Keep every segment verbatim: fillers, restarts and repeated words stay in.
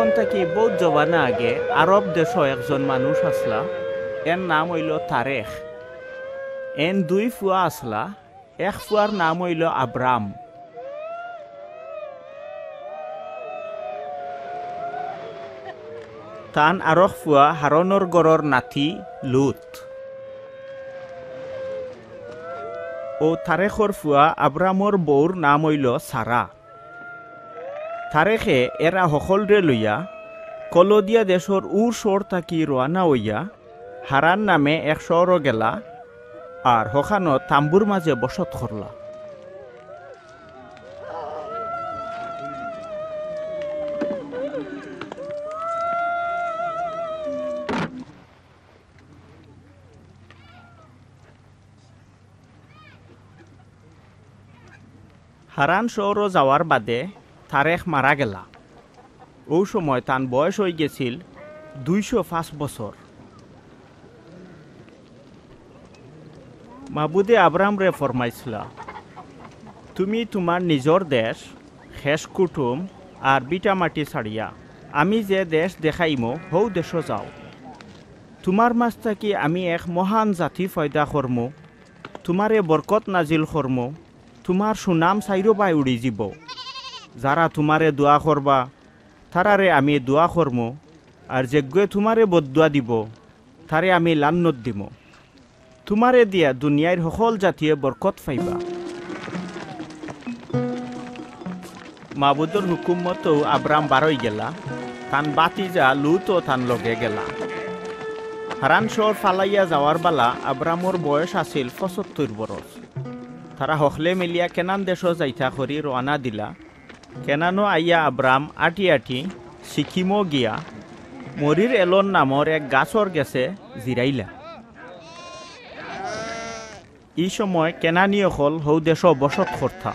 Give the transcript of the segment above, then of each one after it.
অখন থাকি বউত জমানা আগে আরব দেশো একজন মানুষ আছলা, এন নাম অইলো তারেখ। এন দুই ফুয়া আছলা, এক ফুয়ার নাম অইলো আব্রাম। তান আরক ফুয়া হারনর ঘরর নাতি লুত। অউ তারেখর ফুয়া আব্রামর বউর নাম অইলো সারা। তারেখে এরা হকলরে লইয়া কলদিয়া দেশর উর শহর থাকি রওয়ানা অইয়া হারান নামে এক শহরো গেলা, আর হখানো তাম্বুর মাঝে বসত করলা। হারান শহরো যাওয়ার বাদে তারেখ মারা গেলা। অউ সময় তান বয়স অইগেছিল দুইশো পাঁচ বছর। মাবুদে আব্রামরে ফরমাইছলা, "তুমি তুমার নিজর দেশ, খেশ কুটুম আর ভিটামাটি ছাড়িয়া আমি যে দেশ দেখাইমু, হউ দেশো যাও। তুমার মাজ থাকি আমি এক মহান জাতি পয়দা করমু, তুমারে বরকত নাজিল করমু, তুমার সুনাম চাইরোবায় উড়ি যিবো। যারা তুমারে দোয়া করবা, তারারে আমি দোয়া করমু, আর যেগগুয়ে তুমারে বদদোয়া দিবো, তারে আমি লান্নত দিমু। তুমারে দিয়া দুনিয়ার হকল জাতিয়ে বরকত পাইবা।" মাবুদর হুকুম মতো আব্রাম বারই গেলা, তান বাতিজা লুতও তান লগে গেলা। হারান শহর ফালাইয়া যাওয়ার বালা আব্রামর বয়স আছিল পঁচাত্তর বরস। তারা হকলে মিলিয়া কেনান দেশো যাইতা করি রওয়ানা দিলা। কেনানো আইয়া আব্রাম আটি আটি সিকিমো গিয়া মরির এলন নামর এক গাছর গেছে জিরাইলা। ই সময় কেনানি অকল হউ দেশো বসত করতা।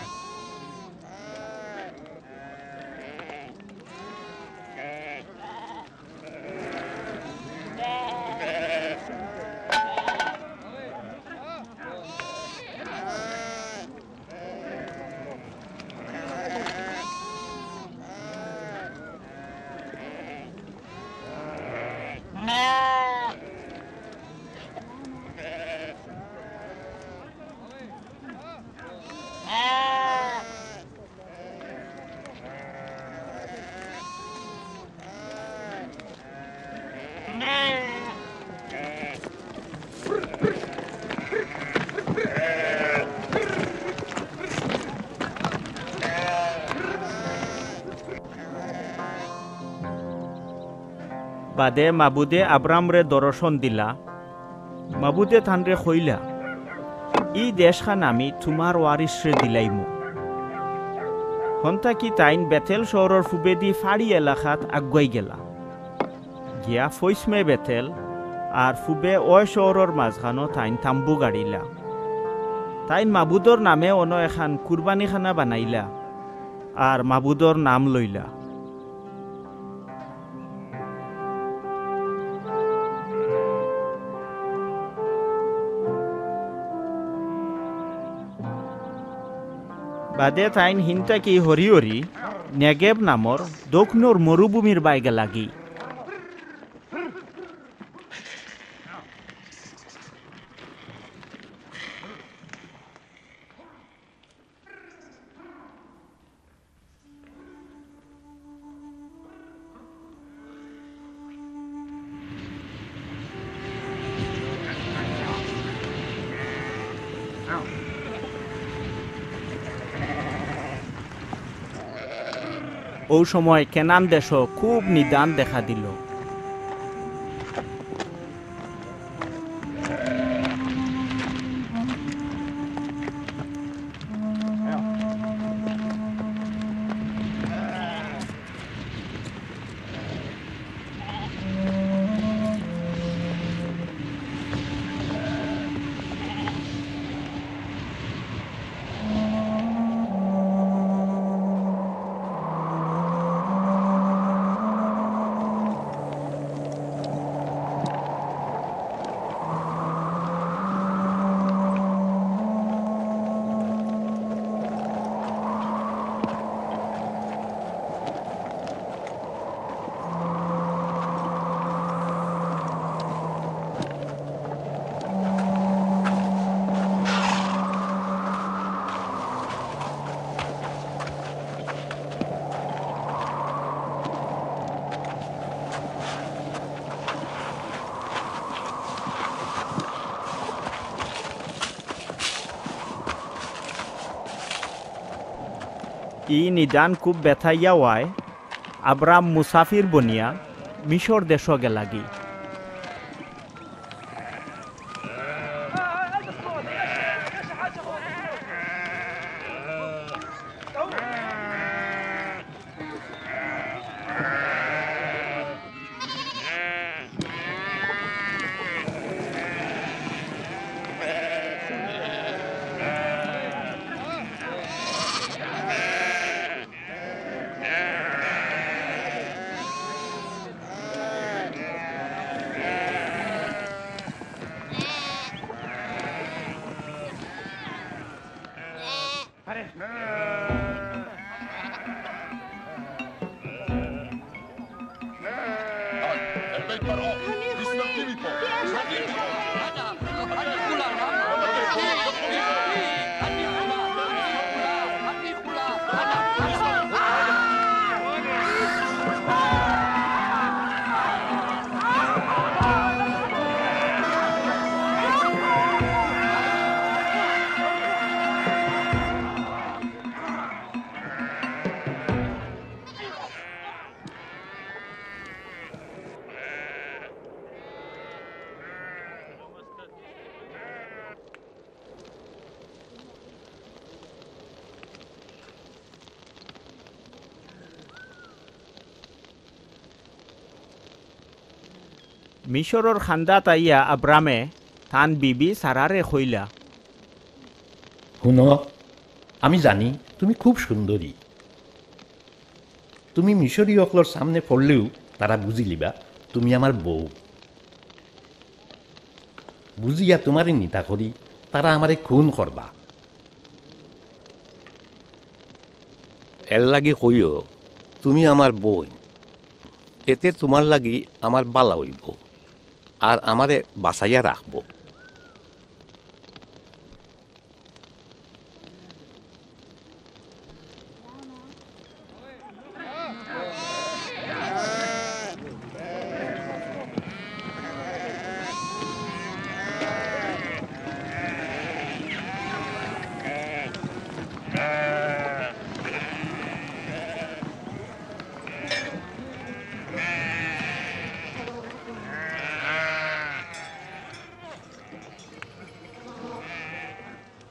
বাদে মাবুদে আব্রামরে দরশন দিলা। মাবুদে তানরে কইলা, "ই দেশখান আমি তুমার ওয়ারিশরে দিলাইমু।" হন থাকি তাইন বেতেল শহরর ফুবেদি ফাড়ি এলাকাত আগুয়াই গেলা। গিয়া ফইসমে বেতেল আর ফুবে অউ শহরর মাঝখানো তাইন তাম্বু গাড়িলা। তাইন মাবুদর নামে অনো এখান কুরবানিখানা বানাইলা আর মাবুদর নাম লইলা। বাদে তাইন হিন থাকি হরি হরি নেগেব নামর দক্ষিণর মরুভূমির বায় গেলাগি। অউ সময় কেনান দেশো খুব নিদান দেখা দিলো। ই নিদান খুব বেথাইয়া অওয়ায় আব্রাম মুসাফির বনিয়া মিশর দেশো গেলাগি। মিশরর খান্দাত আইয়া আব্রামে তান বিবি সারারে কইলা, "হুনো, আমি জানি তুমি খুব সুন্দরী। তুমি মিশরী অকলর সামনে পড়লেও তারা বুঝিলিবা তুমি আমার বউ। বুঝিয়া তোমারে নিতা করি, তারা আমারে খুন করবা। এর লাগি কইও, তুমি আমার বইন, এতে তোমার লাগি আমার বালা অইবো, আর আমারে বাঁচাইয়া রাখবো।"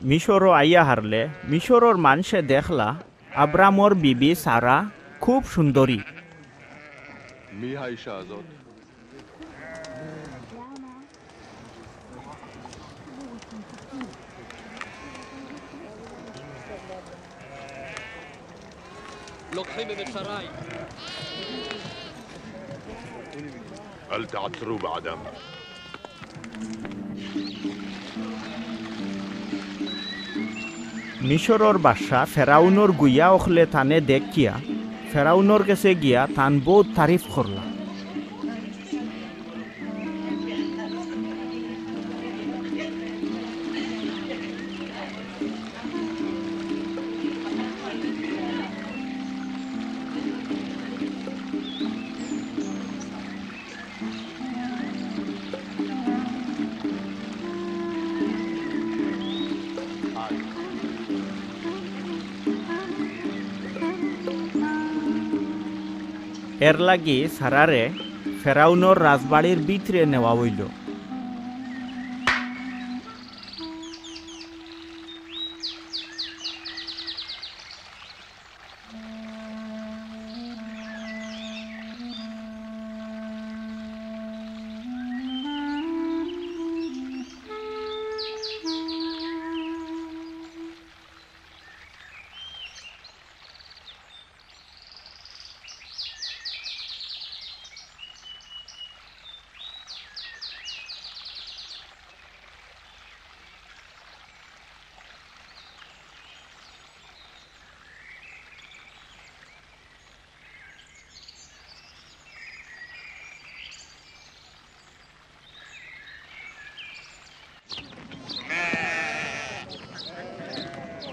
মিশরো আইয়া হারলে, মিশরর মানষে দেখলা, আব্রামর বিবি সারা খুব সুন্দরী। מי האישה הזאת? לוקחים את שרי. אל תעצרו בעדם. মিশরর বাদশা ফেরাউনর গুইয়া অকলে তানে দেখিয়া ফেরাউনর গেছে গিয়া তান বউত তারিফ করলা। এরলাগি সারারে ফেরাউনর রাজবাড়ির ভিতরে নেওয়া অইলো।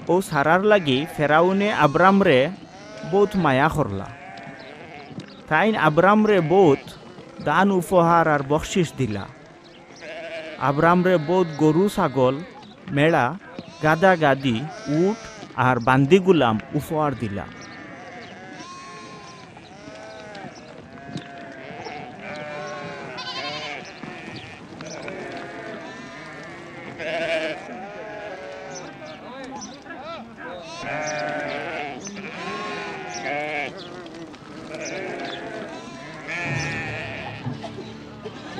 অউ সারার লাগি ফেরাউনে আব্রামরে বউত মায়া করলা। তাইন আব্রামরে বউত দান উপহার আর বকশিস দিলা। আব্রামরে বউত গরু ছাগল, মেড়া, গাদা গাদি, উট আর বান্দি গুলাম উপহার দিলা।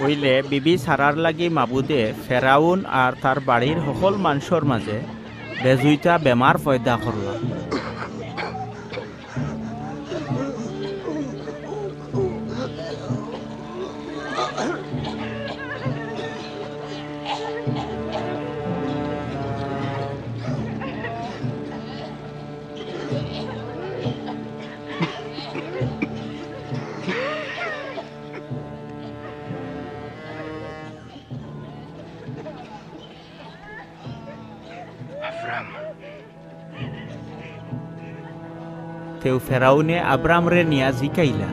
অইলে বিবি সারার লাগি মাবুদে ফেরাউন আর তার বাড়ির হকল মানষর মাঝে বেজুইতা বেমার পয়দা করলা। আব্রাম। তেউ ফেরাউনে আব্রামরে নিয়া জিকাইলা,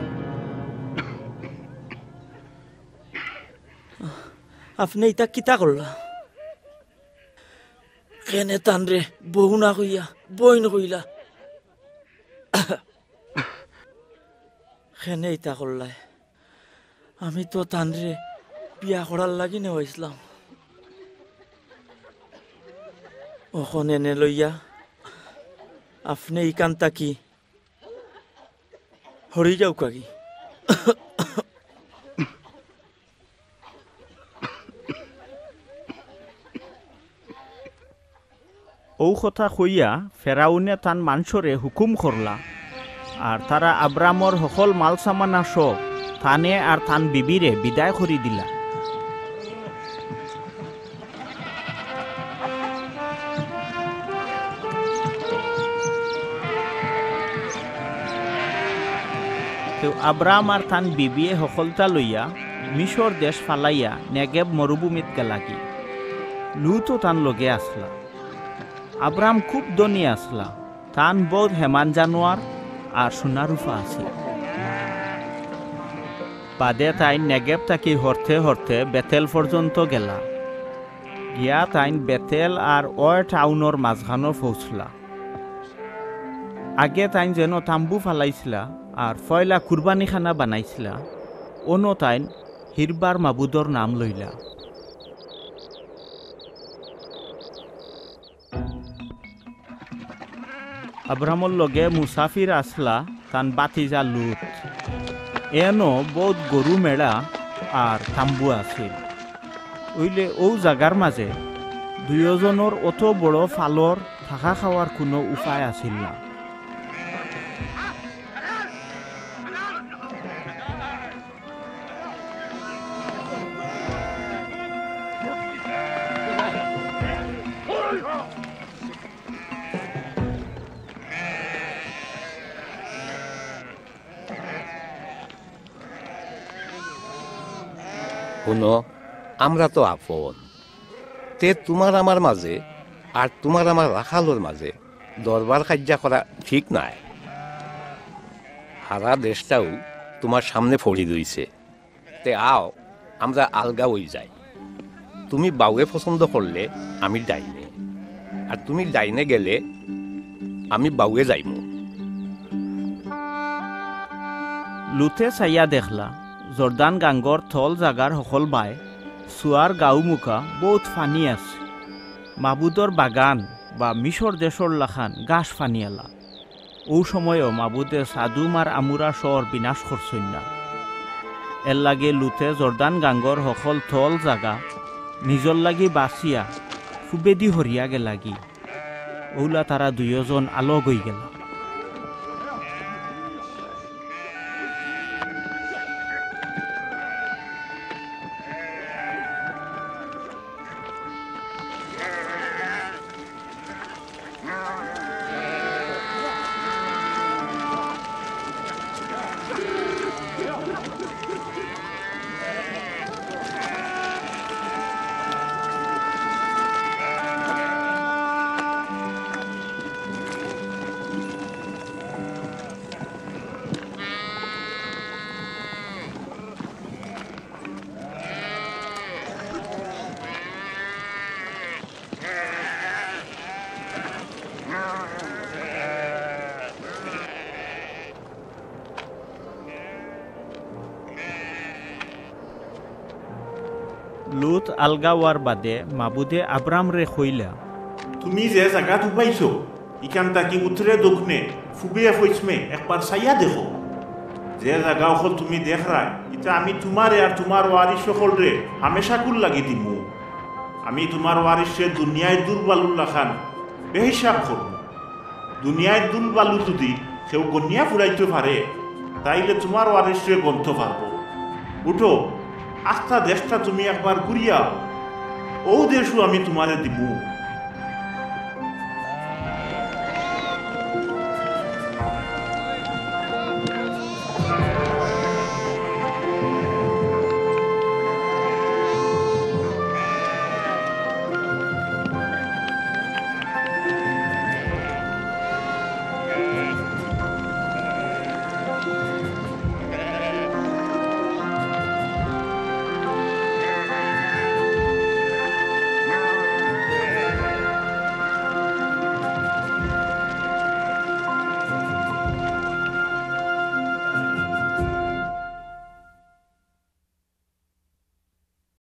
"আপনে ইতা কিতা করলা? কেনে তানরে বউ না কইয়া বইন কইলা? কেনে ইতা করলায়? আমি তো তানরে বিয়া করার লাগি নেওয়াইছলাম। অখন এনে লইয়া আপনে ইখান থাকি হরি যাউক্কা গি।" অউ কথা কইয়া ফেরাউনে তান মানষরে হুকুম করলা, আর তারা আব্রামর হকল মালসামানা সহ তানে আর তান বিবিরে বিদায় করি দিলা। তেউ আব্রাম আর তান বিবিয়ে হকলতা লইয়া মিশর দেশ ফালাইয়া নেগেব মরুভূমিত গেলাগি। লুতও তান লগে আছলা। আব্রাম খুব ধনী আছলা। তান বউত হেমান জানোয়ার আর সোনা রূপা আছিল। বাদে তাইন নেগেব থাকি হরতে হরতে বেতেল পর্যন্ত গেলা। গিয়া তাইন বেতেল আর অয় টাউনর মাঝখানো পৌঁছলা। আগে তাইন যেন তাম্বু ফালাইছলা আর পয়লা কুরবানিখানা বানাইছলা, অনো তাইন হিরবার মাবুদর নাম লইলা। আব্রামর লগে মুসাফির আছলা তান বাতিজা লুত। এনো বউত গরু মেড়া আর তাম্বু আছিল। অইলে অউ জাগার মাঝে দুইওজনর অত বড় ফালর থাকা খাওয়ার কুনু উপায় আছিল না। হুনো, আমরা তো আপন। তে তুমার আমার মাঝে আর তুমার আমার রাখালর মাঝে দরবার কাইজ্জা করা ঠিক নায়। হারা দেশটাউ তুমার সামনে পড়ি রইছে। তে আও, আমরা আলগা অই যাই। তুমি বাউয়ে পছন্দ করলে আমি ডাইনে, আর তুমি ডাইনে গেলে আমি বাউয়ে যাইমু। লুতে চাইয়া দেখলা, জর্দান গাঙ্গর থল জাগার হকল বায়, সুয়ার গাউ মুখা বউত ফানি আছে। মাবুদর বাগান বা মিশর দেশর লাখান গাছ ফানিয়ালা। অউ সময়ও মাবুদে সাদুম আর আমুরা শহর বিনাশ করছইন না। এরলাগি লুতে জর্দান গাঙ্গর হকল থল জাগা নিজর লাগি বাছিয়া ফুবেদি হরিয়া গেলাগি। অউলা তারা দুইওজন আলগ অইগেলা। আলগা অওয়ার বাদে মাবুদে আব্রামরে কইলা, তুমি যে জাগাত উবাইছো, ইখান থাকি উত্তরে দক্ষিণে, পূবে পশ্চিমে একবার চাইয়া দেখো। যে জাগা অকল তুমি দেখরায়, ইতা আমি তুমারে আর তুমার ওয়ারিস অকলরে হামেশাকুর লাগি দিমু। আমি তুমার ওয়ারিসরে দুনিয়ার ধুল-বালুর লাখান বেহিসাব করমু। দুনিয়ার ধুল-বালু যুদি কেউ গনিয়া ফুরাইতো পারে, তাইলে তুমার ওয়ারিসরে গনতো পারবো। উঠো, আস্তা দেশটা তুমি একবার ঘুরিয়া আও। অউ দেশও আমি তুমারে দিমু।